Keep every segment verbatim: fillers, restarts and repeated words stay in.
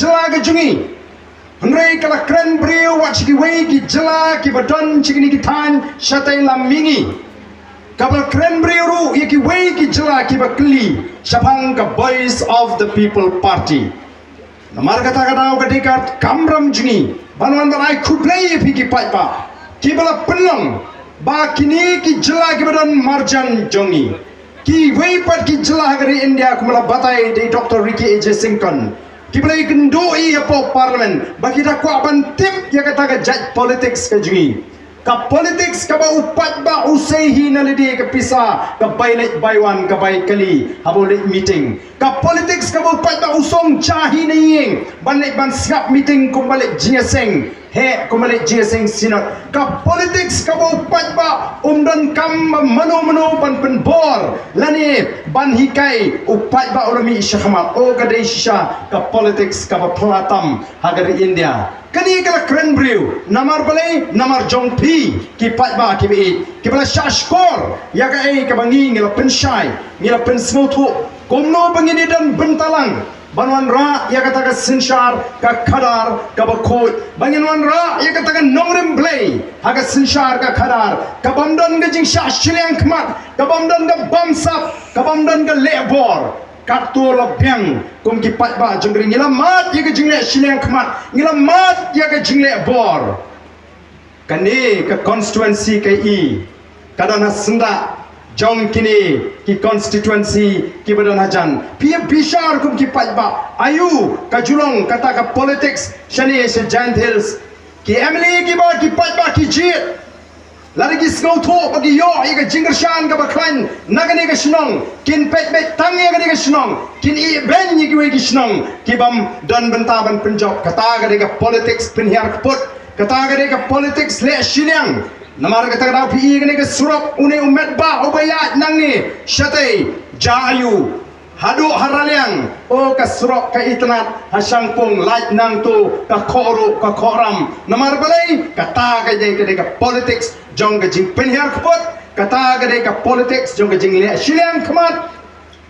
jylla ka jong ngi. Hynrei ka la kren briew wat sha kiwei ki jylla kiba don sha kine ki thaiñ shatei lam mihngi. Kaba la kren briew ruh ïa kiwei ki jylla kiba kylli shaphang ka Voice of the People Party. Namar kata ka daw ka dei ka kamram jong ngi ban wan ban ai khublei ïa phi ki paidbah kiba la pynlong ba kine ki jylla kiba don marjan jong ngi. Kiwei pat ki jylla ha ka ri India kumba la batai da i Doctor Ricky A J Syngkon, kiba la ïakynduh ïa hapoh Parliament ba ki da kwah ban tip ïa kata ka jait politics ka jong ngi. Ka politics kaba u paidbah u sei hi na lade ka pisa, ka bai leit bai wan, ka bai kali haba u leit meeting. Ka politics kaba u paidbah u song ja hi na ïing ban leit ban sngap meeting kumba leit jingïaseng. Heh, kumba leit jingïaseng Synod. Ka politics kaba u paidbah um donkam mano mano ban pynbor lane ban hikai, u paidbah u la mih shakhmat. O ka dei shisha ka politics kaba phylla tam ha ka ri India. Kane ka la kren briew namar balei? Namar jong phi ki paidbah kiba ïeit, kiba la shah shkor ïa kaei kaba ngi ngi la pynshai, ngi la pynsngewthuh kumno ba ngin ïadon bynta lang ban wanrah ïa kata ka synshar ka khadar kaba khuid, ba ngin wanrah ïa kata ka nongrim Blei ha ka synshar ka khadar, ka bym don ka jingshah shiliang khmat, ka bym don ka bamsap, ka bym don ka leh bor. Katto la biang kum ki paidbah jong ka ri, ngi la mad ïa ka jingleh shiliang khmat, ngi la mad ïa ka jingleh bor. Kane ka constituency ka i ka don ha syndah jong kine ki constituency kiba don hajan. Phi ïa bishar kum ki paidbah, aïu ka ju long kata ka politics shane sha Jaintia Hills? Ki M L A kiba, ki paidbah ki jied, lada ki sngewthuh ba ki ïoh ïa ka jingkyrshan kaba khlaiñ na kane ka shnong, kin peit beit tang ïa kane ka shnong, kin ïeh beiñ ïa kiwei ki shnong ki bym don bynta ban pynjop. Kata ka dei ka politics pynhiar kput. Kata ka dei ka politics leh shiliang. Namar kata ka daw phi i kane ka surok, une u met ba uba ïaid nangne shatei, ja aïu haduh ha Raliang, o ka surok ka itynnad ha Shangpung, lait nangto ka khoh ruh ka khoh ram. Namar balei? Kata ka dei, ka dei ka politics jong ka jingpynhiar kput. Kata ka dei ka politics jong ka jingleh shiliang khmat.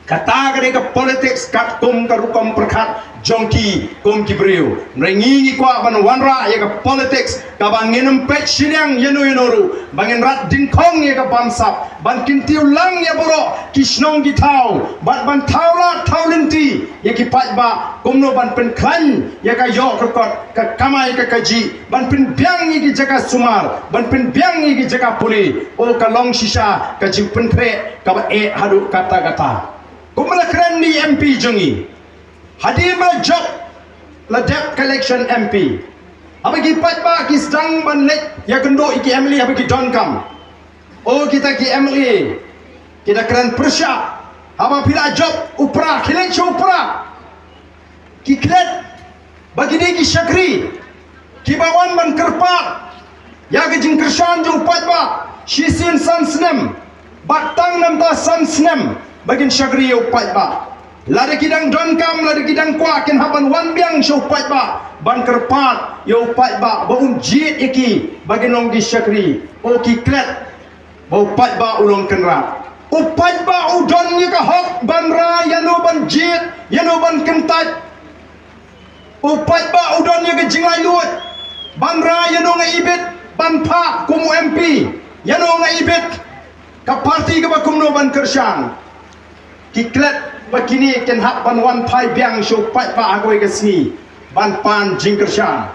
Kata ka dei ka politics katkum ka rukom pyrkhat jong ki kum ki briew. Hynrei ngi ngi kwah ban wanrah ïa ka politics kaba ngin ym peit shiliang ïano ïano ruh, ba ngin rat dyngkhong ïa ka bamsap, ban kyntiew lang ïa baroh ki shnong ki thaw bad ban thaw lad thaw lynti ïa ki paidbah kumno ban pynkhlaiñ ïa ka ïoh ka kot, ka kamai ka kajih, ban pynbiang ïa ki jaka sumar, ban pynbiang ïa ki jaka pule. O ka long shisha ka jingpynkhreh kaba eh haduh katta katta. Kumba la kren ïa i M P jong ngi, hadien ba la jop, la dep ka election M P, haba ki paidbah ki sdang ban leit ïakynduh ïa ki M L A haba ki donkam, o kita ki M L A ki da kren pyrshah. Haba phi la jop u Prah, ki leit sha u Prah, ki klet ba ki dei ki shakri kiba wan ban kyrpad ïa ka jingkyrshan jong u paidbah shisien san snem, bad tang namar san snem ba kin shakri ïa u paidbah. Lada ki dang donkam, lada ki dang kwah, kin hap ban wan biang sha u paidbah ban kyrpad ïa u paidbah ba un jied ïa ki ba kin long ki shakri. O ki klet ba u paidbah u long kynrad. U paidbah u don ïa ka hok ban rai ïano ban jied, ïano ban kyntait. U paidbah u don ïa ka jinglaitluid ban rai ïano nga ibit ban phah kum u M P, ïano nga ibit ka party kaba kumno ban kyrshan. Ki klet ba kine kin hap ban wan phai biang sha u paidbah ha kawei ka sngi ban pan jingkyrshan.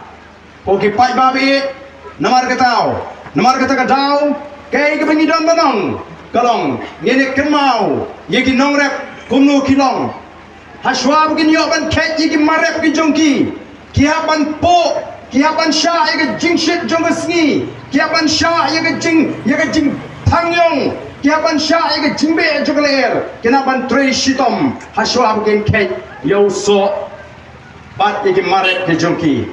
Ko ki paidbah ba ïeit, namar kata, namar kata ka daw, kaei kaba ngi don ban ong ka long, ngin ïa kynmaw ïa ki nongrep kumno ki long. Hashwa ba kin ïoh ban kheit ïa ki mar rep ki jong ki, ki hap ban pok, ki hap ban shah ïa ka jingshit jong ka sngi, ki hap ban shah ïa ka jing, ïa ka jingthang ïong, ki hap ban shah ïa ka jingbeh jong ka lyer, kin hap ban trei shitom hashwa ba kin kheit ïa u soh bad ïa ki mar rep ki jong ki.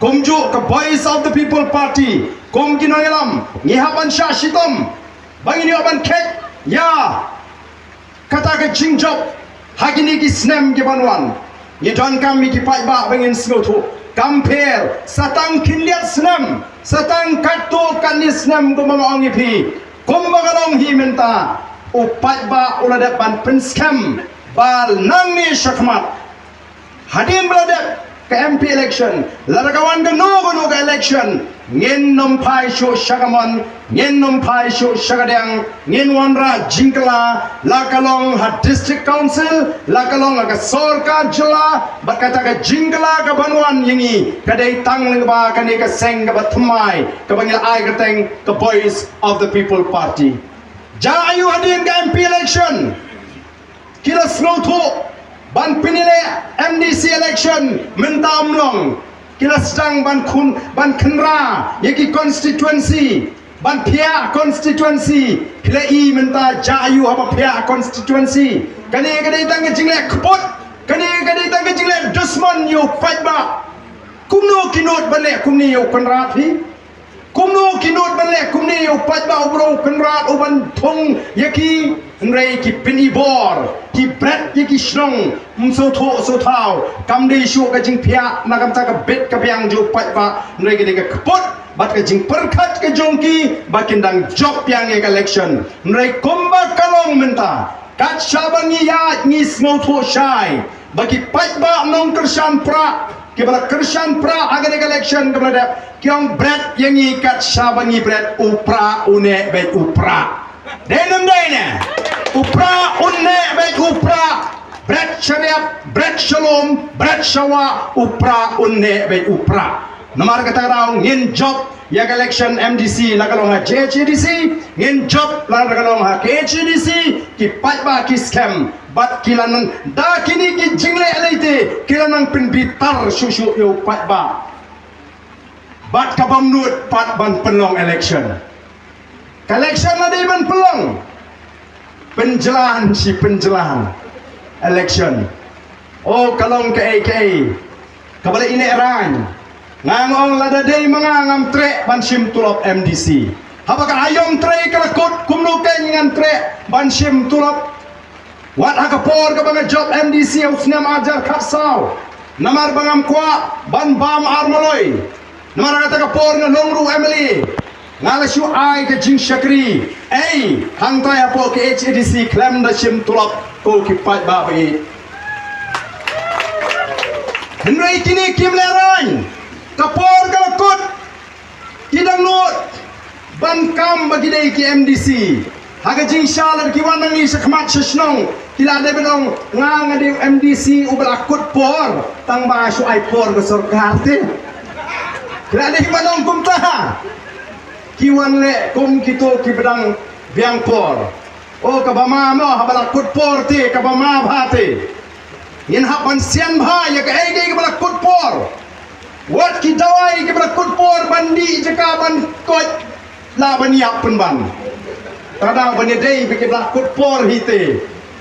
Kumjuh ka Voice of the People Party, kum ki nongïalam, ngi hap ban shah shitom ba ngin ïoh ban kheit ïa kata ka jingjop ha kine ki snem ki ban wan. Ngi donkam ïa ki paidbah ba ngin sngewthuh, kam pher, sa tang khyndiat snem, sa tang katto katne snem, kumba nga ong ïa phi, kumba ka long hi mynta, u paidbah u la dep ban pynskhem ba nangne shakhmat, hadien ba la dep ka M P election, lada ka wan kano kano ka election, ngin nym phai shuh sha ka mon, ngin nym phai shuh sha ka diang, ngin wanrah jingkylla, la ka long ha District Council, la ka long ha ka sorkar jylla, bad kata ka jingkylla kaban wan ïa ngi ka dei tang lyngba kane ka seng kaba thymmai, kaba ngi la ai kyrteng ka Voice of the People Party. Jia aiu hadien ka M P election? Ki la sngewthuh ban pynïaleh M D C election mynta ym long. Ki la sdang ban khun, ban khynra ïa ki constituency, ban phiah constituency. Phi la i mynta jia aiu haba phiah constituency? Kane ka dei tang ka jingleh kput, kane ka dei tang ka jingleh dusmon ïa u paidbah. Kumno ki nud ban leh kumne ïa u Conrad hi? Kumno ki nud ban leh kumne ïa u paidbah, u briew Conrad uban thung ïa ki? Hynrei ki pyni bor, ki bret ïa ki shnong. Ym sngewthuh sngewthaw, kam dei shuh ka jingphiah na ka bynta ka bit ka biang jong u paidbah, hynrei ka dei ka kput bad ka jingpyrkhat ka jong ki ba kin dang jop biang ïa ka election. Hynrei kumba ka long mynta, kat shaba ngi ïaid ngi sngewthuh shai ba ki paidbah nongkyrshan prah, kiba la kyrshan prah ha kane ka election kaba la dep, ki ong bret ïa ngi, kat shaba ngi bret, u prah u neh beit u prah. Dei ne ym dei ne? U prah un neh beit u prah. Bret sha riat, bret sha lum, bret sha wah, u prah un neh beit u prah. Namar kata ka daw ngin jop ïa ka election M D C, la ka long ha J H A D C, ngin jop la ka long ha K H A D C. Ki paidbah ki skhem bad ki la nang, da kine ki jingleh lei te ki la nang pynbitar shuh shuh ïa u paidbah. Bad ka bym nud pat ban pynlong election. Ka election la dei ban pynlong. Pynjlan shi pynjlan election. O, ka long kaei kaei kaba la ïehnoh rang. Nga ong lada dei ma nga ngam treh ban shim tulop M D C. Haba ka aïom trei ka la kut, kumno kein ngan treh ban shim tulop? Wat ha ka por kaba nga jop M D C ha u snem arhajar khatsaw, namar ba ngam kwah ban bam ar maloi. Namar kata ka por nga long ruh M L A, nga la shu ai ka jingshakri ei hangtai hapoh K H A D C khlem da shim tulop, ko ki paidbah ba ïeit. Hynrei kine kim lehraiñ, ka por ka la kut. Ki dang nud ban kam ba ki dei ki M D C. Ha ka jingshah lada ki wan nangne sha khmat sha shnong, ki la dei ban ong, nga nga dei u M D C uba la kut por, tang ba shu ai por ka sorkar te. Ki la dei ban ong kumta. Ki wan leh kum kito kiba dang biang por. O, kaba ma mo, haba la kut por te, kaba ma bha te. Ngin hap ban sian bha ïa kaei kaei kaba la kut por. Wat ki dawai kiba la kut por ban dih jaka ban koit, lah ban ïap pynban. Te da ban ïadei bad kiba la kut por hi te.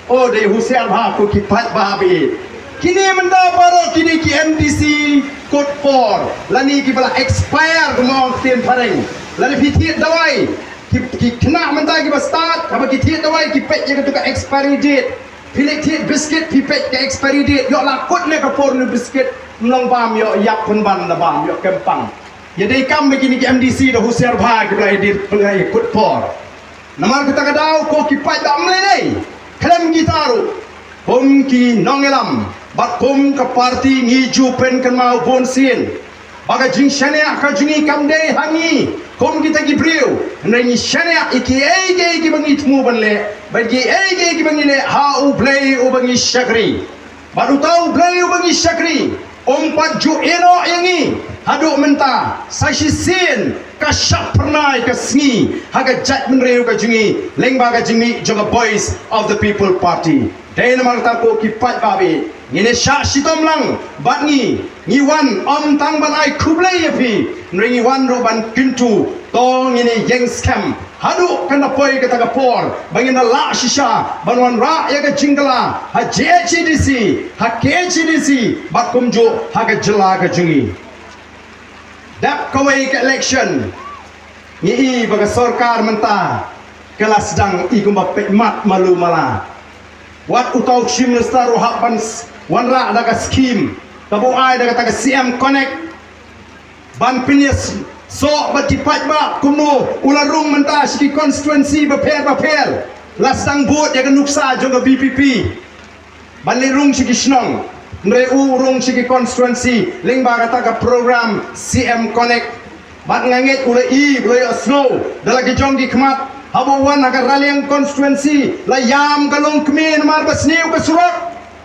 O, dei husiar bha ko ki paidbah ba ïeit. Kine mynta baroh kine ki M D C kut por, lane kiba la expire, kumba ong ktien phareng. Lane phi thied dawai, ki, ki khynnah mynta kiba stad, haba ki thied dawai ki peit ïa katu ka expiry date. Phi leit thied biscuit, phi peit ka expiry date, ïoh la kut ne ka por ne u biscuit, ym long bam, ïoh ïap pynban da bam, ïoh kem pang. Ïa dei kam ba kine ki M D C da husiar bha kiba la ïadei, ba la ïakut por. Namar kata ka daw ko ki paidbah, ym lei lei khlem kita ruh, kum ki nongïalam bad kum ka party ngi ju pynkynmaw bun sien ba ka jingshaniah ka jong ngi kam dei ha ngi kum kita ki briew, hynrei ngi shaniah ïa kiei kiei kiba ngi thmu ban leh, bad kiei kiei kiba ngi leh ha U Blei uba ngi shakri. Bad uta U Blei uba ngi shakri um pat ju ïehnoh ïa ngi haduh mynta sa shisien ka shah phyrnai ka sngi ha ka jaitbynriew ka jong ngi lyngba ka jingmih jong ka Voice of the People Party. Dei namar kata ko ki paidbah, ngin ïa shah shitom lang bad ngi, ngi wan ym tang ban ai khublei ïa phi, hynrei ngi wan ruh ban kyntu, to ngin ïa ïeng skhem haduh kan da poi kata ka por ba ngin da lah shisha ban wanrah ïa ka jingkylla ha J H A D C, ha K H A D C bad kumjuh ha ka jylla ka jong ngi. Dap kawei ka election, ngi i ba ka sorkar mynta ka la sdang i kumba peit mat malu mala. Wat uta u Chief Minister u hap ban s-, wanrah da ka skim kaba u ai da kata ka C M Connect ban pynïasoh bad ki paidbah kumno u la rung mynta sha ki constituency bapher bapher. La sdang bud ïa ka nuksa jong ka V P P ban leit rung sha ki shnong. Hynrei u rung sha ki constituency lyngba kata ka program C M Connect. Bad nga ngeit u la i, u la ïohsngew da la ki jong ki khmat, haba u wan ha ka Raliang constituency la ïam ka longkmie namar ba sniew ka surok.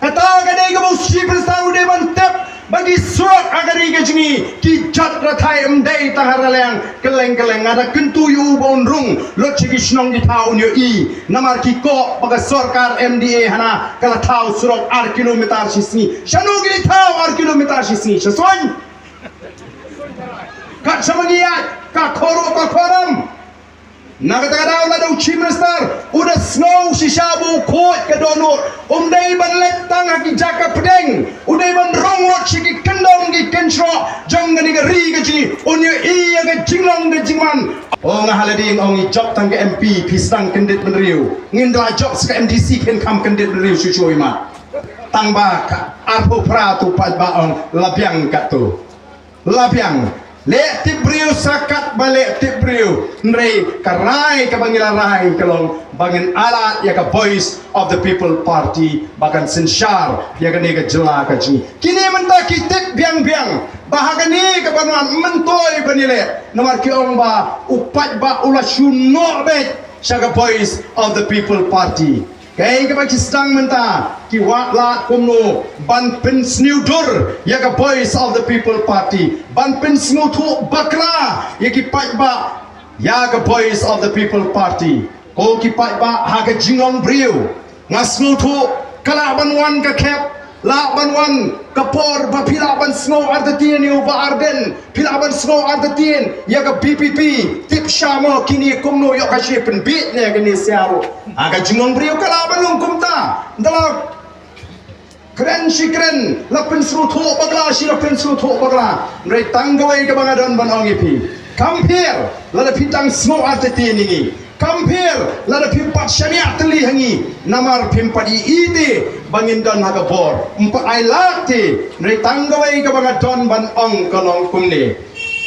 Kata ka dei kaba u Chief Minister u dei ban tip ba ki surok ha ka ri ka jong ngi ki jot rathai, ym dei tang ha Raliang, kylleng kylleng. Nga da kyntu ïa u ba un rung lut sha ki shnong ki thaw un ïohi, namar ki koh ba ka sorkar M D A hana ka la thaw surok ar kilometer shi sngi. Shano ki thaw ar kilometer shi sngi? Sha Soiñ. Kat shaba ngi ïaid, ka khoro ka khoram. Na kata ka daw lada u Chief Minister u da sngew shisha ba u khuid ka dohnud, um dei ban leit tang ha ki jaka pdeng, u dei ban rung lut sha ki kyndong ki kynshroh jong kane ka ri ka jong ngi, un ïohi ïa ka jinglong ka jingman. O nga ha la ding, ong, i jop tang ka M P, phi sdang kyndit bynriew. Ngin da la jop sa ka M D C, phin kham kyndit bynriew shuh shuh i mat. Tang ba ka arphew phra tu pat ba ong la biang katto. La biang. Leh tip briew sa kat ba leh tip briew. Hynrei ka rai kaba ngi la rai ka long ba ngin ailad ïa ka Voice of the People Party ba kan synshar ïa kane ka jylla ka jong ngi. Kine mynta ki tip biang biang ba ha kane ka ban wan, myntoi ban ïaleh, namar ki ong ba u paidbah u la shu noh beit sha ka Voice of the People Party. Kaei kaba ki sdang mynta, ki wad lad kumno ban pynsniew dur ïa ka Voice of the People Party, ban pynsngewthuh bakla ïa ki paidbah ïa ka Voice of the People Party. Ko ki paidbah, ha ka jinglong briew, nga sngewthuh ka lah ban wan ka khep, lah ban wan ka por ba phi lah ban sngew artatien ïa u Bah Ardent, phi lah ban sngew artatien ïa ka V P P. Tip sha mo kine kumno, ïoh ka shi pynbit ne kine sha ruh. Ha ka jinglong briew ka lah ban long kumta. Nda la kren shi kren, la pynsngewthuh bakla shi, la pynsngewthuh bakla. Hynrei tang kawei kaba nga don ban ong ïa phi. Kam pher lada phi dang sngew artatien ïa ngi. Kam pher lada phi pat shaniah tylli ha ngi, namar phim pat ïohi te ba ngin don ha ka bor. Ym pat ailad te. Hynrei tang kawei kaba nga don ban ong ka long kumne.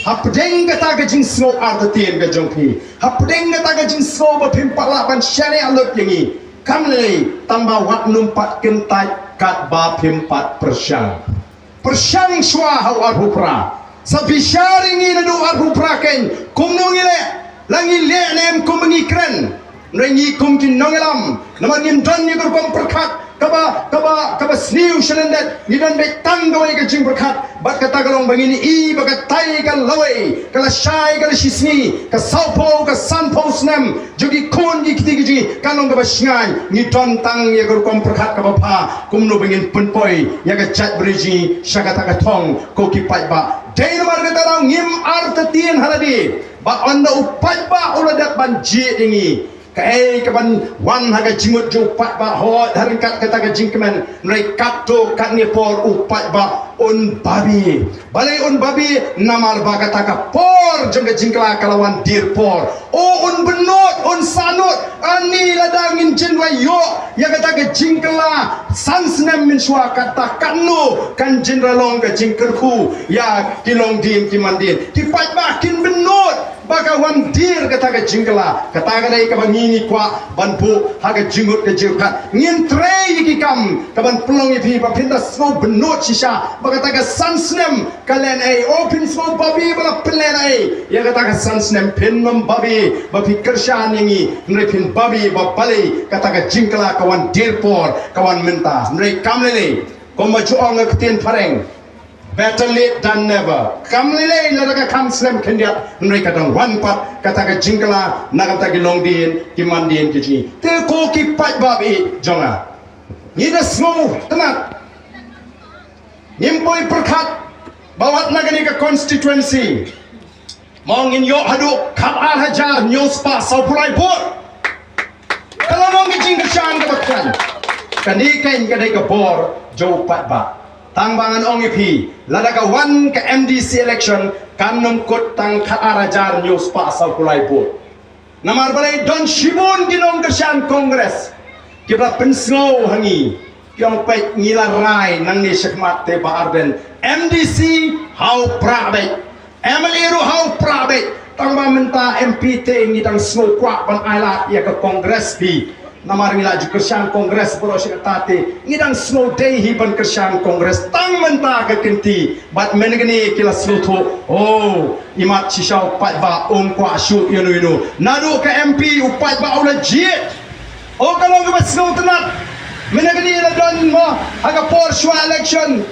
Hapdeng kata ka jingsngew artatien ka jong phi, hapdeng kata ka jingsngew ba phim pat lah ban shaniah lut ïa ngi, kam lei tang ba wat nym pat kyntait katba phim pat pyrshang. Pyrshang shuwa ha u arphew phra. Sa bishar ïa ngi naduh arphew phra kein, kumno ngi leh, la ngi leh ne em kumba ngi kren. Hynrei ngi kum ki nongïalam, namar ngim don ïa ka rukom pyrkhat kaba, kaba, kaba sniew shalyndet, ngi don beit tang kawei ka jingpyrkhat. Bad kata ka long ba ngin ïohi ba katai ka lawei, ka lashai, ka lashisngi, ka sawphew, ka sanphew snem jong ki khun ki kti ki jong ngi, ka long kaba shngaiñ. Ngi don tang ïa ka rukom pyrkhat kaba pha, kumno ba ngin pynpoi ïa ka jaitbynriew jong ngi sha kata ka thong, ko ki paidbah. Dei namar kata ruh ngim artatien ha lade ba ynda u paidbah u la dep ban jied ïa ngi, kaei kaban wan ha ka jingmut jong u paidbah, hooid, ha ryngkat kata ka jingkmen. Hynrei katto katne por u paidbah un babe. Balei un babe? Namar ba kata ka por jong ka jingkylla ka la wan dier por. O, un bynnud, un sahnud. Ani lada ngin jin wa ïoh ïa kata ka jingkylla san snem mynshuwa, kata katno kan jin ra long ka jingkyrkhu ïa ki longdien ki mandien. Ki paidbah kin bynnud ba ka wan dier kata ka jingkylla. Kata ka dei kaba ngi ngi kwah ban buh ha ka jingmut ka jingpyrkhat. Ngin trei ïa ki kam kaban pynlong ïa phi ba phin da sngew bynnud shisha ba kata ka san snem ka len ei. O, phin sngew babe ba la pynlen ei ïa kata ka san snem. Phin nym babe ba phi kyrshan ïa ngi, hynrei phin babe ba balei kata ka jingkylla ka wan dier por, ka wan mynta. Hynrei kam lei lei, kumba ju ong ha ka ktien phareng, better late than never. Kam lei lei, lada ka kham slem khyndiat, hynrei ka dang wan pat kata ka jingkylla na ka bynta ki longdien ki mandien ki jong ngi. Te ko ki paidbah jong nga, ngi da sngewtynnat. Ngim poi pyrkhat ba wat na kane ka constituency mo ngin ïoh haduh khatar hajar hynñiew spah sawphew lai vote. Ka la long ka jingkyrshan kaba khlaiñ. Kane kein ka dei ka bor jong u paidbah. Tang ba ngan ong ïa phi, lada ka wan ka M D C election, kan nym kut tang khatar hajar hynñiew spah sawphew lai vote. Namar balei? Don shibun ki nongkyrshan Congress kiba la pynsngew ha ngi, ki ong, peit, ngi la rai nangne shakhmat te Bah Ardent, M D C ha u prah beit, M L A ruh ha u prah beit. Tang ba mynta M P te ngi dang sngew kwah ban ailad ïa ka Congress phi. Namar ngi la ju kyrshan Congress baroh shi katta te, ngi dang sngewdei hi ban kyrshan Congress tang mynta ka kynti. Bad mynne kine ki la sngewthuh, oh, imat shisha u paidbah um kwah shuh ïano ïano. Naduh ka M P u paidbah u la jied. Oh, ka long kaba sngewtynnat. Mynne kine la don mo ha ka por shuwa election.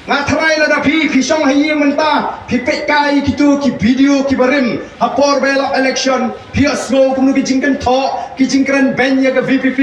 Nga tharai lada phi, phi shong ha ïing mynta, phi peit kai kito ki video kiba rim ha por ba ïalap election, phi ïohsngew kumno ki jingkynthoh, ki jingkren beiñ ïa ka V P P.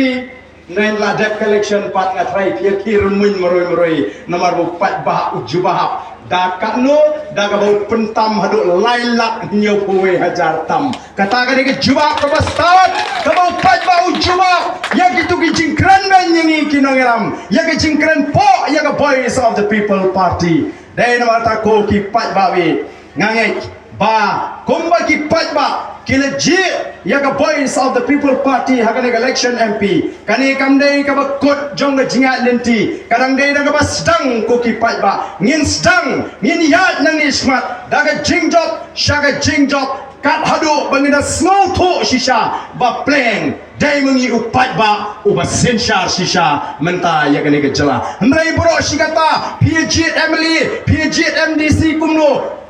Hynrei la dep ka election pat nga tharai phi ïa ki rymmuiñ marwei marwei namar ba u paidbah u jubab. Da katno, da kaba u pyntam haduh lai lak hynñiewphew wei hajar tam. Kata ka dei ka jubab kaba stad, kaba u paidbah u jubab ïa kito ki jingkren beiñ ïa ngi ki nongïalam, ïa ki jingkren poh ïa ka Voice of the People Party. Dei namar kata ko ki paidbah, wi, nga ngeit ba kumba ki paidbah ki la jied ïa ka Voice of the People Party ha kane ka election M P, kane kam dei kaba kut jong ka jingïaid lynti, ka dang dei da kaba sdang ko ki paidbah. Ngin sdang, ngin ïaid nangne shakhmat da ka jingjop sha ka jingjop. Kat haduh ba ngin da sngewthuh shisha ba pleng dei ma ngi u paidbah uba synshar shisha mynta ïa kane ka jylla. Hynrei baroh shi katta, phi ïa jied M L A, phi ïa jied M D C kumno?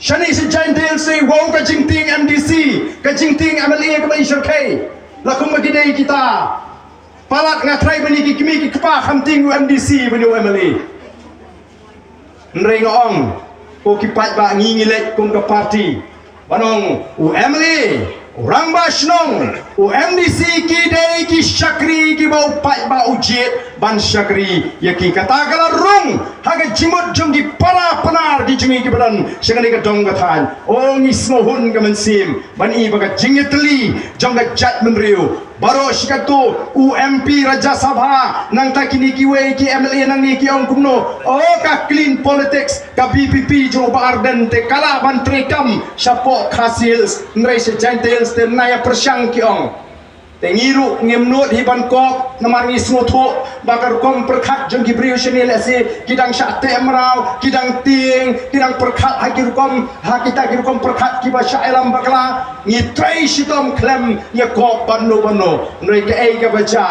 Shane sha Jaintia Hills, wow, ka jingtieng M D C, ka jingtieng M L A kaba i shyrkhei. La kumba ki dei kita. Palat nga tharai ba ngi ki kmie ki kpa kham tieng u M D C bad u M L A. Hynrei nga ong, ko ki paidbah, ngi ngi leit kum ka party ban ong u M L A, u rangbah shnong, u M D C ki dei ki shakri kiba u paidbah u jied ban shakri ïa ki. Kata ka la rung ha ka jingmut jong ki para Pnar ki jong ngi kiba don sha kane ka dong ka thaiñ. O, ngi sngewhun ka mynsiem ban i ba ka jingïatylli jong ka jaitbynriew baroh shi katto, u M P Rajya Sabha, nangta kine kiwei ki M L A nangne ki ong kumno, o, ka clean politics, ka V P P jong u Bah Ardent te ka lah ban treikam shapoh Khasi Hills, hynrei sha Jaintia Hills te na ïa pyrshang, ki ong. Te ngi ruh ngim nud hi ban kop namar ngi sngewthuh ba ka rukom pyrkhat jong ki briew shane lehse ki dang shah teh mraw, ki dang tieng, ki dang pyrkhat ha ki rukom, ha kita ki rukom pyrkhat kiba shah ïalam bakla. Ngi trei shitom khlem ïa kop bad no bad no. Hynrei kaei kaba jia,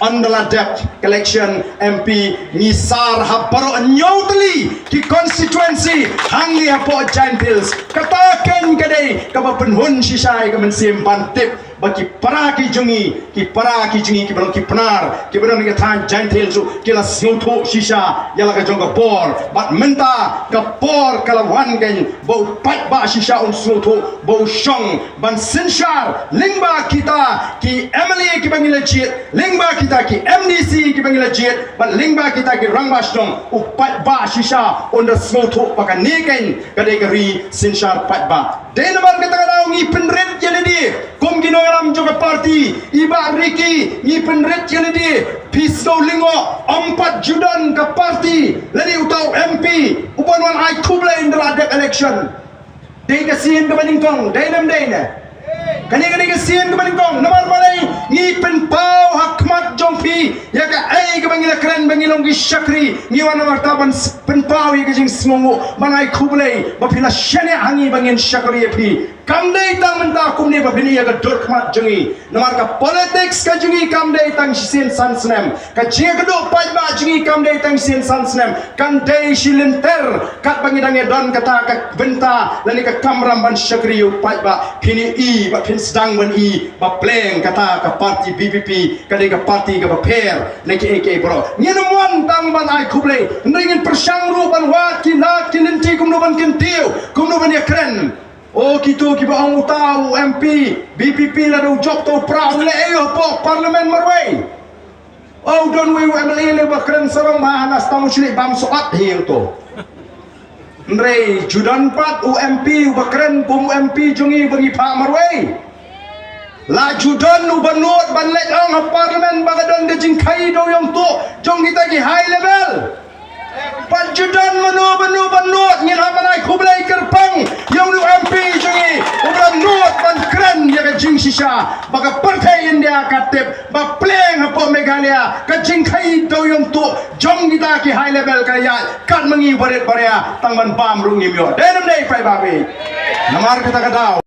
ynda la dep ka election M P, ngi sar ha baroh hynñiew tylli ki constituency hangne hapoh Jaintia Hills. Kata keiñ ka dei kaba pynhun shisha ïa ka mynsiem ban tip ba ki para ki jong ngi, ki para ki jong ngi kiba long ki Pnar kiba don ha ka thaiñ Jaintia Hills ruh ki la sngewthuh shisha ïa la ka jong ka bor. Bad mynta ka por ka la wan keiñ ba u paidbah shisha un sngewthuh ba u shong ban synshar lyngba kita ki M L A kiba ngi la jied, lyngba kita ki M D C kiba ngi la jied, bad lyngba kita ki rangbah shnong. U paidbah shisha un da sngewthuh ba kane keiñ ka dei ka ri synshar paidbah. Dei namar kata ka daw ngi pynrit ïa lade kum ki nongïalam jong ka party, i Bah Ricky, ngi pynrit ïa lade. Phi sngewlyngngoh, ym pat ju don ka party lane uta u M P uban wan ai khublei ynda la dep election. Dei ka sien kaba nyngkong, dei ne ym dei ne? Kane ka dei ka sien kaba nyngkong. Namar balei? Ngi pynpaw ha khmat jong phi ïa kaei kaba ngi la kren ba ngi long ki shakri. Ngi wan namar kata ban s-, pynpaw ïa ka jingsngewnguh, ban ai khublei ba phi la shaniah ha ngi ba ngin shakri ïa phi. Kam dei tang mynta kumne ba phin ïa ka dur khmat jong ngi. Namar ka politics ka jong ngi kam dei tang shisien san snem. Ka jingïakynduh paidbah jong ngi kam dei tang shisien san snem. Kan dei shi lynter katba ngi dang ïa don kata ka bynta lane ka kamram ban shakri ïa u paidbah. Phin ïohi bad phin sdang ban i ba pleng kata ka party V P P ka dei ka party kaba pher na kiei kiei baroh. Ngin ym wan tang ban ai khublei, hynrei ngin pyrshang ruh ban wad ki lad ki lynti kumno ban kyntiew, kumno ban ïakren. O, kito kiba ong uta u M P V P P lada u jop to pra u leh aïu hapoh Parliament marwei. O, u don wei u M L A lei ba kren sarong ba hana stang u shli bam soat hi u to. Hynrei ju don pat u M P uba kren kum u M P jong ngi ba ngi phah marwei. La ju don uba nud ban leit ong ha Parliament ba ka don ka jingkhaii dewïong tuh jong kita ki high level. Pat ju don mano mano ba nud, ngin hap ban ai khublei kyrpang ïa u M P jong ngi uba la nud ban kren ïa ka jingshisha ba ka pyrthei India ka tip ba pleng hapoh Meghalaya ka jingkhaii dewïong tuh jong kita ki high level ka ïaid kat ma ngi barit baria, tang ban bam ruh ngim ïoh. Dei ne ym dei, paidbah? Namar kata ka daw